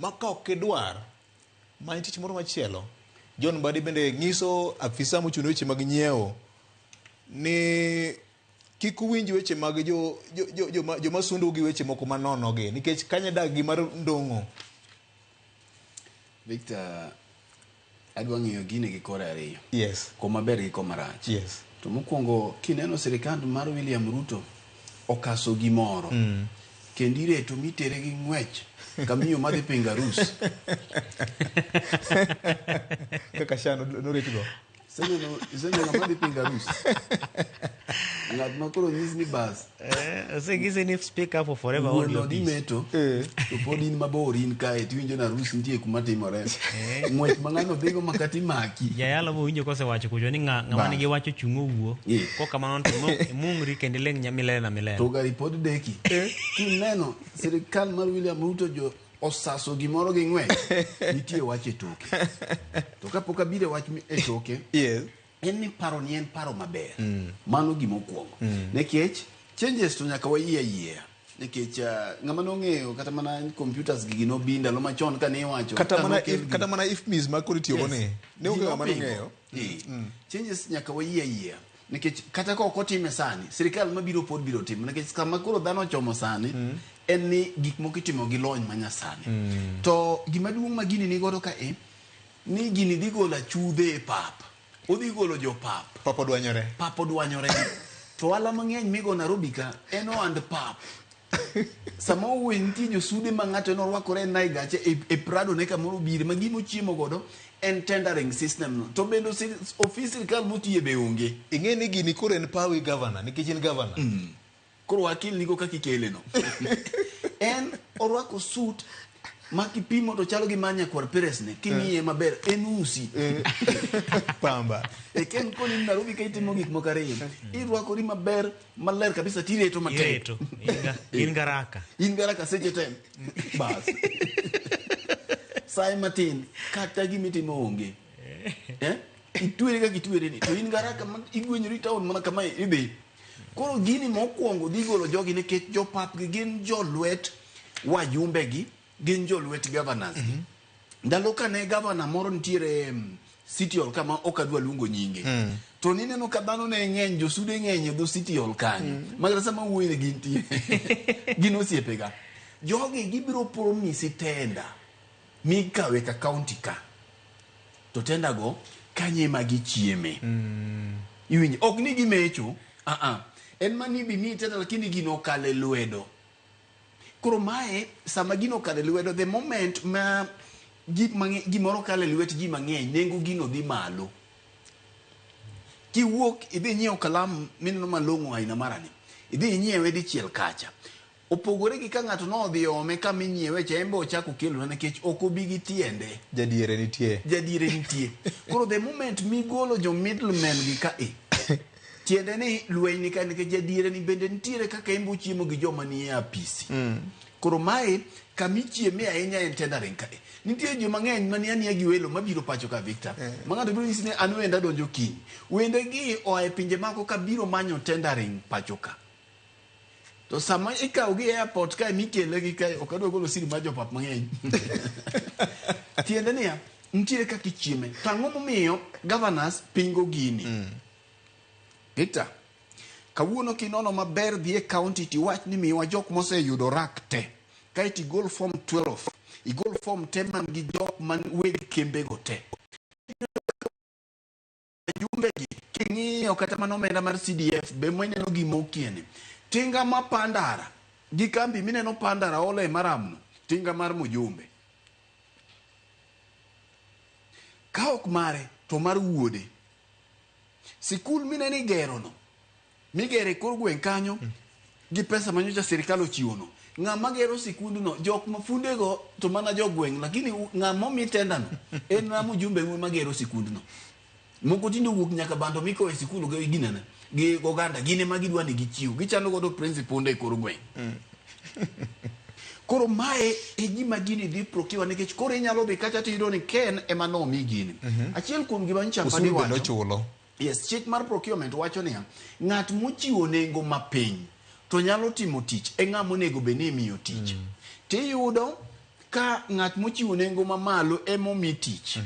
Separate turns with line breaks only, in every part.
Ma ka ok idwar, many tich moro machielo. John Mbadi bende nyiso afisa mochung' ne weche mag nyiewo ni kik uwinj weche mag jo, jo, jo, joma, joma sundo gi weche moko manono gi nikech kanyo dag gi mar ndong'o.
Victor, adwa ng'iyo gini gi kore ariyo.
Yes.
Koma ber gi koma rach.
Yes.
To mokwongo kineno sirikand mar William Ruto okaso gimoro. Kendo ireto mitere gi ng'wech kamiyo madhi pingo arus.
Kaka Sha noretgo.
Iseneno iseneno ng'ama dhi pingo arus? Ng'at ma koro nyis ni bas.
Eh, oseng'isi ni speak up or forever hold
Wuon
your
odi
peace.
meto to pod in mabor in kae tiwinjo ni arus nitie kuma timore. Ng'wech ma ng'ano dhigo ma kata imaki.
Jayalo mowinjo kosewacho kucho ni ng'a- ng'ama
Bas.
nigi wach ochung' owuo.
Yeah.
Kok kamano to imung'ri kendo iling' nya milele na milele.
To gari pod deki. Kineno sirikal mar William Ruto jo osaso gimoro gi ng'wech, nitie wach e toke. To kapok abiro e wach e toke,
Yes.
en ni paro ni en paro maber. Mano gima okuongo. Nikech changes to nyaka wayie ayiea. Nikech uh, ng'ama nong'eyo kata mana computers gigi nobi ndalo machon kane iwacho
Kata
ka
mana
nokel
if,
gigi.
kata mana IFMIS ma koro itiyogo
Yes.
ni. Ne onge
Ji
ng'ama
nopingo.
nong'eyo.
Eh. Changes nyaka wayie ayiea. Nikech kata ka ok otime sani, sirikal mabiro pod biro timo. Nikech kama koro dhano ochomo sani, en ni gik moko itimo gi lony manyasani. To gima duong' ma gini nigodo ka e, ni gini dhi golo achudhe e pap. Odhi golo jopap.
Pap odwanyore.
Pap odwanyore. To ohala mang'eny migo Nairobi ka en ohand pap. Sama owuoyo nitie josude ma ng'ato en orwakore en e gache e, e Prado ne kamoro obire ma gima ochiemo godo en tendering system no. To bende ofis sirkal motiye be onge.
Ing'e ni gini koro en pawi governor nikech en governor.
Koro wakil nigo kaka ikele no. En orwako suit ma kipimo to chalo gi mar nyakwar Peres ne. King'iye maber en usi.
Pamba.
E ken koni ni Nairobi ka itimo gik moko ariyo. Irwakori maber maler kabisa tireto matek.
Ireto. In ga- In garaka.
In garaka seche te. Bas. Saye matin kata gimitimo onge. Eh? Itweri kaka itweri ni to in garaka ma igwenyori town mana kama idhi. Koro gini mokwongo dhi golo jogi nikech jopap gi gin jolwet wajumbe gi, gin jolwet governors gi. Ndalo kane governor moro nitiere City Hall kama ok adwa luongo nyinge. To nineno ka dhano ne ng'eny, josude ng'eny e dho City Hall kanyo. Ma kata sama wuoyo ne gintie. Gin osiepega. Jogi gibiro promise tender mikawe ka county ka. To tender go kanye ma gichieme. Iwinjo? Ok ni gimecho. Ah ah. En mana ni bi miyi tender lakini gino okalo e lwedo. Koro mae sama gino okalo e lwedo the moment ma gimoro kalo e lwet ji mang'eny nengo gino dhi malo. Kiwuok idhi inyiew kalam mineno malong'o aina marani. Idhi inyiewe dichiel kacha. Opogore gi ka ng'ato nodhi ome kama inyiewe cha en be ochako okelona nikech ok obi gi tiende.
Jadiere nitie.
Jadiere nitie. Koro the moment migolo jo middlemen gi ka e, tiende ni lweny ni ka nikech jadiere ni bende nitiere kaka en be ochiemo gi joma nie apisi. Koro mae kama ichieme ahinya en tendering ka e. Nitie joma ng'eny mani aniya gi welo mabiro pacho ka Victor. Ma ng'ato biro nyisi ni an wenda donjo kiny. Wende gi oa e pinje mako ka biro manyo tendering pacho ka. To sama ikawo gi airport kae mikele gi kae ok adwa golo siri mar jopap mang'eny. Tiende niya, nitiere kaka ichieme. To ang'o momiyo governors pingo gini? Victor, kawuono kinono maber dhi e county tiwach ni miwa jok moseyudo rak te. Kaeto igol form 12, igol form te man gi jok man weg kembego te. Wajumbe gi king'iyo kata mana omenda mar CDF be mineno gima okiene. Tinga ma Pandara gi kambi mineno Pandara olo e maramno, tinga mar mujumbe. Ka ok mare to mar wuode. Sikul mineno igerono, migero e kor gweng' kanyo gi pesa manyocha sirikal ochiwono. Ng'ama gero sikundno, jok ma fundego to mana jogweng' lakini ng'ama omi tendano en mana mjumbe ema gero sikundno. Moko tinde owuok nyaka bando mikowo e sikul gi ginene gi oganda gin ema gidwa ni gichiw. Gichando godo principal e kor gweng'. Koro mae e gima gini dhi procure nikech koro inyalo dhi kacha tiyudo ni Ken ema nomi gini. Achiel kuom gima nyocha
Osuru
Mbadi
bende
wacho.
ochulo.
Yes, chik mar procurement wacho niya, ng'at mochiwo nengo mapiny to nyalo timo tich e ng'ama onego bed ni imiyo tich. Tiyudo Ka ng'at mochiwo nengo mamalo emomi tich.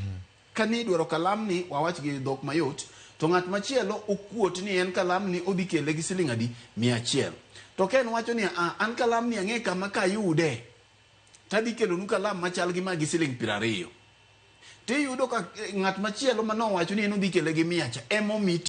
Ka ni idwaro kalamni, wawach gi dhok mayot, to ng'at machielo okuot ni en kalamni odhi kele gi siling adi? 100. To ka en wacho ni ah, an kalamni ang'e kama kayude, tadhi kelonu kalam machal gi ma gi siling 20. Tiyudo ka ng'at machielo manowacho ni en odhi kele gi 100 cha emomi.